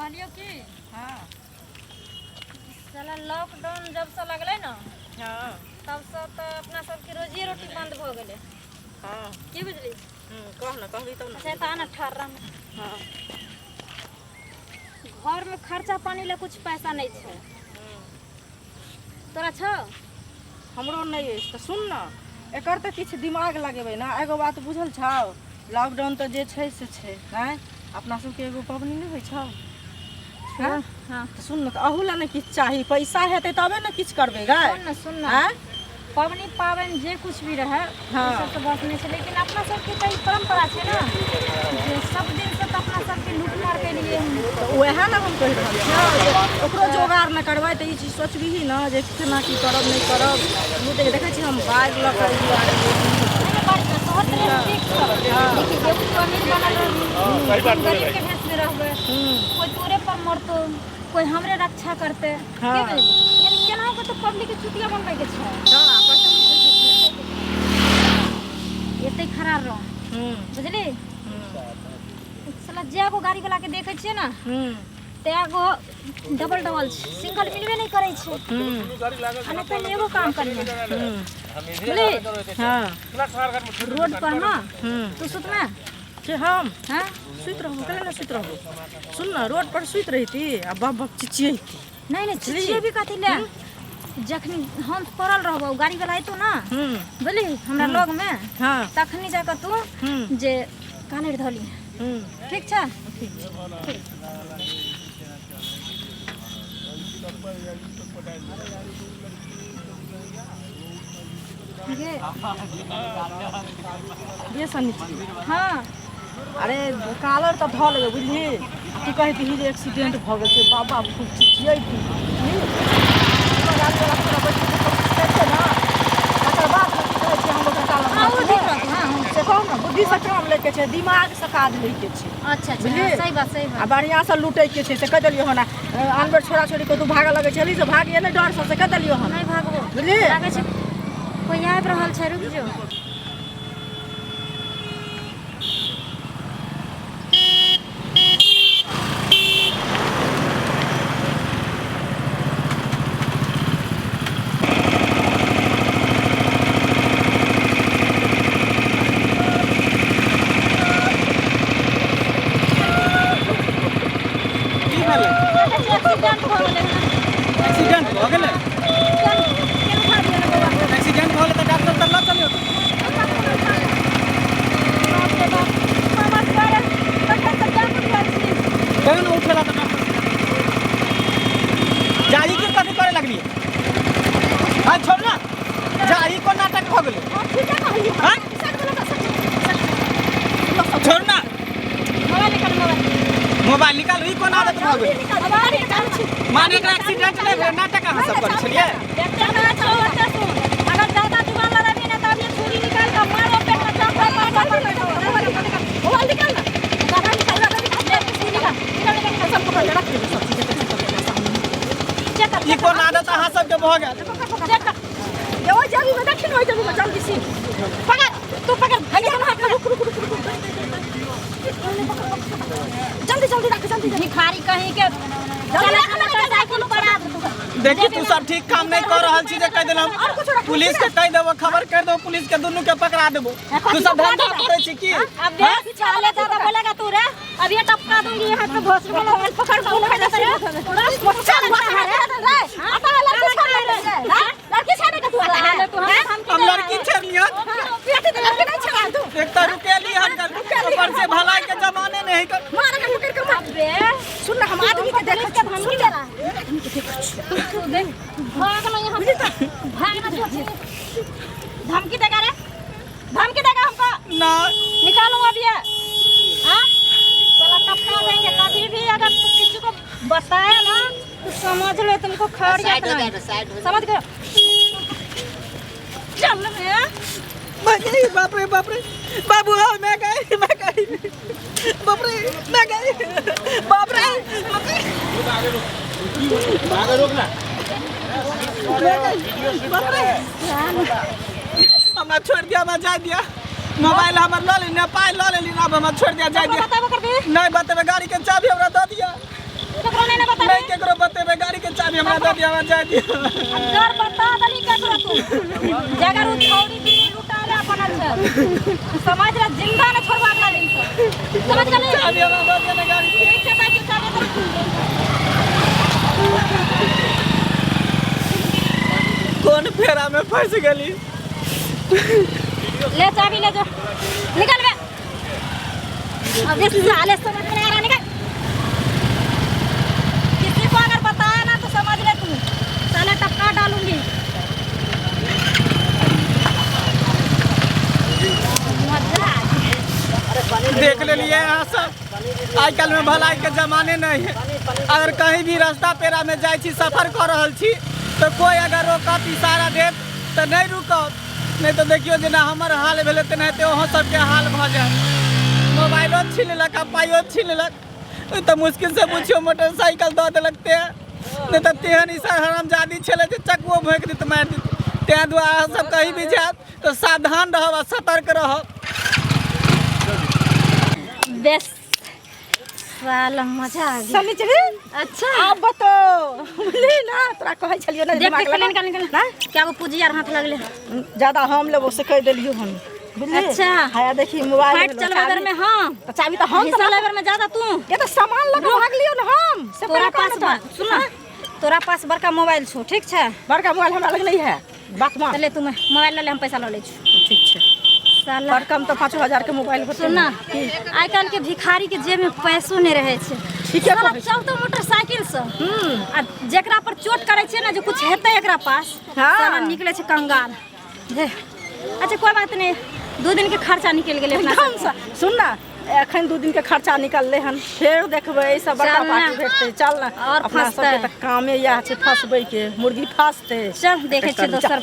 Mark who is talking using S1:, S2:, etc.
S1: कहलियो की
S2: हाँ
S1: साला लॉकडाउन जब से लगलै ने
S2: हाँ
S1: तब से तऽ अपना सबके रोजी रोटी बंद भऽ गेलै
S2: हाँ
S1: की बुझली
S2: कह ना कहबी तब ना
S1: अच्छा तऽ आना ठहर रह
S2: हाँ
S1: घरमे खर्चा पानी लए कुछ पैसा नहि छै तोरा छौ
S2: हमरो नहि अछि तऽ सुन ने एकर तऽ किछु दिमाग लगेबै ने एगो बात बुझल छौ लॉकडाउन तऽ जे छै से छै नहि अपना सबके एगो पबनी नहि होइ छौ हँ?
S1: हाँ
S2: तऽ सुन ने तऽ अहू लए ने किछु चाही पैसा हेतै तबे ने किछु करबै गै
S1: सुन ने सुन ने
S2: आँय
S1: पबनी पाबनि जे कुछ भी रहै
S2: हाँ।
S1: ओ सब तऽ बात नहि छै लेकिन अपना सबके तऽ ई परम्परा छै ने जे सब दिनसँ तऽ अपना सबके लूटमार केलिए हन।
S2: तऽ उएह ने हम कहि रहल छियौ जे ओकरो जोगाड़ नहि करबै तऽ ई चीज सोचबिही ने जे केना की करब नहि करब लूटैके देखै छी हम बाढ़ि लऽ कऽ एलियै
S1: नहि नहि बात छै, तोहर तरफ ठीक छौ। देखी एगो तू अमीर बनल रहबी हम गरीबके भेषमे रहबै कोइ तोरे पर मरतौ कोइ हमरे रक्षा करतै की
S2: हाँ।
S1: बुझली यानी केनाहु के तऽ पब्लिक के चुतिया बनबैके छै
S2: तऽ आपसमे
S1: एते खड़ा रह बुझली साला जे गो गाड़ी वाला के देखै छियै ने तै गो डबल डबल छै सिंगल मिलबे नहि करै छै आ नहि पहिले एगो काम करिहे बुझली
S2: हाँ
S1: रोड पर ना तू सुतमे
S2: के हम
S1: हाँ
S2: सुति रहबो केना ने सुति रहबो सुन ने रोड पर सुति रहिती आ बप बप चिचियैती
S1: नहीं नहीं चिचियेबी कथी ले जखनी हम पड़ल रहबो गाड़ी वाला अयतो ना बुझली हमरा लग में
S2: हाँ
S1: तखनी जाकर तू जे कानर धली ठीक छै
S2: ठीक छै
S1: गे
S2: ये सन्नी
S1: हाँ
S2: अरे कालर तऽ धऽ लेबै बुझली तू कहैत जे एक्सीडेंट भऽ गेल छै बाबा खूब चिचियैती बुझली गाड़ी वाला पूरा बैठ के कोशिश करिते ने तकर बाद ने की कहै छै हम ओकरा कालर
S1: हाँ
S2: धऽ
S1: वो
S2: लेबै।
S1: ठीक रहतौ हाँ हाँ
S2: से कहू ने बुद्धिसँ काम लैके छै दिमागसँ काज लैके छै
S1: अच्छा अच्छा
S2: बुझलियै?
S1: हाँ, सही बात सही
S2: आ
S1: बात
S2: बढ़िआँसँ लूटैके छै से कहि देलियौ हन आन बेर छोड़ा छोड़ी कऽ तू भागऽ लगै छली से भागिए नहि डरसँ से कहि देलियौ हन
S1: नहीं भागबो
S2: बुझलियै
S1: लागै छै कोई आबि रहल छै रुक जो
S3: की भेलै
S1: एक्सीडेंट भऽ गेलै हन
S3: एक्सीडेंट भऽ गेलै
S1: चल केन उठा दियौ ने बौआ
S3: एक्सीडेंट भऽ गेलै तऽ डॉक्टर तऽ लऽ चलियौ
S1: बाप रे बाप मामा दुआरे तखन तऽ जाम उठल छी
S3: केहन उठेला तऽ डॉक्टर जाही के कथी करे लगलियै हाँ छोड़ ना जाही कोन नाटक भऽ गेलै
S2: हम ठीके कहलियै
S3: हाँ? छोड़ ना
S1: मोबाइल निकाल मोबाइल
S3: मोबाइल निकाल ई कोन आदत भऽ गेलै
S1: मोबाइल निकाल छी
S3: माने एकरा एक्सीडेंट नहि भेलै नाटक अहाँ सब करै छलियै
S1: देखते ना छो ओते सुन अगर ज्यादा जुबान लड़ाबी ना तो अभी छुरी निकाल के मारो पेट में चाप मार मार मार
S2: मोबाइल निकाल ना
S1: गाना निकाल गाना निकाल ले छुरी निकाल निकाल निकाल निकाल
S2: सब पकड़ ले रख दे सब चीज टेंशन कर लेना सामने
S1: चेक कर
S3: ई कोन आदत अहाँ सबके भऽ गेल
S1: चेक कर
S2: ये ओइ जल्दी में देखिन ओइ जल्दी में जल्दी से
S1: पकड़ तू पकड़ भैया हाथ में
S2: रुक रुक रुक रुक जल्दी जल्दी रख जल्दी
S1: भिखारी कहीं के
S2: जल्दी
S1: चला मोटरसाइकिल पर आ
S3: देखी तू सब ठीक काम नहीं कर रहल छी जे कहि देलहुँ पुलिस के कहि देबो खबर कर देबो पुलिस के दुनू के पकड़ा देबो तू सब धंधा करै छी की
S1: अब देख चाले ज्यादा बोलेगा तू रे अब ये टपका दूंगी यहाँ पे भोसड़ी को मोबाइल पकड़ के उठा दे रे
S2: चल रे आता है लड़की छोड़ ले लड़की छोड़ने का तू आता है
S1: तू हम
S3: हम लड़की छेड़ लियन
S2: पेट दे लड़की नहीं छोड़ा तू
S3: एक तो रुकेली हन ऊपर से भलाई के जमाने नहीं कर
S2: मार के पकड़ के मार
S1: बे
S2: सुन ना हम आदमी के देखै
S1: के
S2: छी
S1: धमकी दे रहा है तू देख भाग ना यहाँ से भाग ना तू धमकी देगा रे धमकी देगा हमको
S3: ना
S1: निकालूंगा अभी ये हाँ साला टपका देंगे कभी भी अगर तू किसी को बताया ना तो समझ लो तुमको खैरियत नहीं समझ गए चल रे
S3: भाई बाप रे बाप रे बाबू हाँ मैं गई मैं गई बाप रे मैं गई बाप रे बाप रे मैं गई बाप रे हमरा छोड़ दिया हमरा जाय दिया मोबाइल हमर लऽ लेली ने पाइ लऽ लेली अब हमरा छोड़ दिया जाय दिया
S1: बताबो करबी
S3: नहीं बतेबे गाड़ी के चाबी हमरा दऽ दिया दिअ, हमरा जाय दिअ।
S1: अगर बता दली केकरो तू जगर उ छौरी बिल्ली लुटाले बनल छै, समझ ले जिंदा न छोड़बा अगला दिन से, समझ गेली?
S3: चाबी हमरा दऽ दिअ ने गाड़ी।
S1: ठीक छै, साइकिल चाबी दे।
S3: कोन फेरा में फंस गेली?
S1: ले चाबी ले, जो निकल बे। अबे साले, समझ में नहीं आ रहा, निकल। किसी को अगर बताया ना तो समझ ले तू साले टपका डालूंगी। मजा आ गया।
S3: देख लेलिए अहाँ सब, आइ काल्हि में भलाई के जमाने नहीं है। अगर कहीं भी रास्ता पेरा में जाइ छी, सफर कऽ रहल छी, तऽ कोइ अगर रोकत, इशारा देत, तऽ नहि रुकब। नहि तऽ देखियौ, जेना हमर हाल भेलै तेनाहिते अहाँ सबके हाल भऽ जायत। मोबाइलो छीन लेलक आ पाइयो छीन लेलक। तऽ मुश्किल से बुझियौ मोटरसाइकिल दऽ देलक ते, नहि तऽ तेहन इशारा हरामजादी छलै जे चकुओ भोंकि देत, मारि देत। ताहि दुआरे अहाँ सब कहीं भी जायब तऽ सावधान रहब आ सतर्क रहब।
S1: बेस साला, मजा आ गया।
S2: सनिचरी।
S1: अच्छा।
S2: आब बतो, बुझली ना, तोरा कहै छलियो ना।
S1: देख।
S2: दिमाग
S1: देख।
S2: लगा।
S1: निकल निकल, क्या वो पूंजी यार हाथ लगले।
S2: ज्यादा हम लेबो से कहि देलियो हम, बुझली?
S1: अच्छा।
S2: हाया देखी, मोबाइल
S1: फाइट
S2: भेलो,
S1: चलबै
S2: चाबी।
S1: बेर में हाँ।
S2: तऽ चाबी तऽ हम
S1: हिस्सा लेबर में ज्यादा तू।
S2: के तऽ सामान लऽ कऽ भागलियो ने हम से।
S1: तोरा
S2: पहिले कह
S1: पास
S2: ने तऽ।
S1: सुन ना, तोरा पास बड़का मोबाइल छौ, ठीक छै?
S2: बड़का मोबाइल हमरा लग नहीं है, बात मान।
S1: तऽ ले, तू मोबाइल लऽ ले, हम पैसा लऽ लै छी।
S2: ठीक छै।
S1: साला।
S2: बड़ कम तऽ 5,000 के मोबाइल होतै।
S1: सुन ना, आइ काल्हि के भिखारी के जेब में पैसो नहीं रहे छै।
S2: ठीके
S1: साला
S2: कहै छी।
S1: चलतो मोटरसाइकिल से आ जेकरा पर चोट करै छै ने जे कुछ हेतै एकरा पास। साला निकले छै कंगाल जे। अच्छा, कोई बात नहीं, 2 दिन के खर्चा निकलि गेलै अपना
S2: एकदम
S1: सबके।
S2: से। सुन ना, एखन 2 दिन के खर्चा निकललै हन, फेर देखबै एहिसँ बड़का
S1: चल ना।
S2: पार्टी भेटतै, चल ना।
S1: और
S2: अपना
S1: फँसतै।
S2: सबके तऽ कामे इएह छै फँसबै के, मुर्गी फँसतै।
S1: चल, देखै छियै
S2: चल।
S1: दोसर।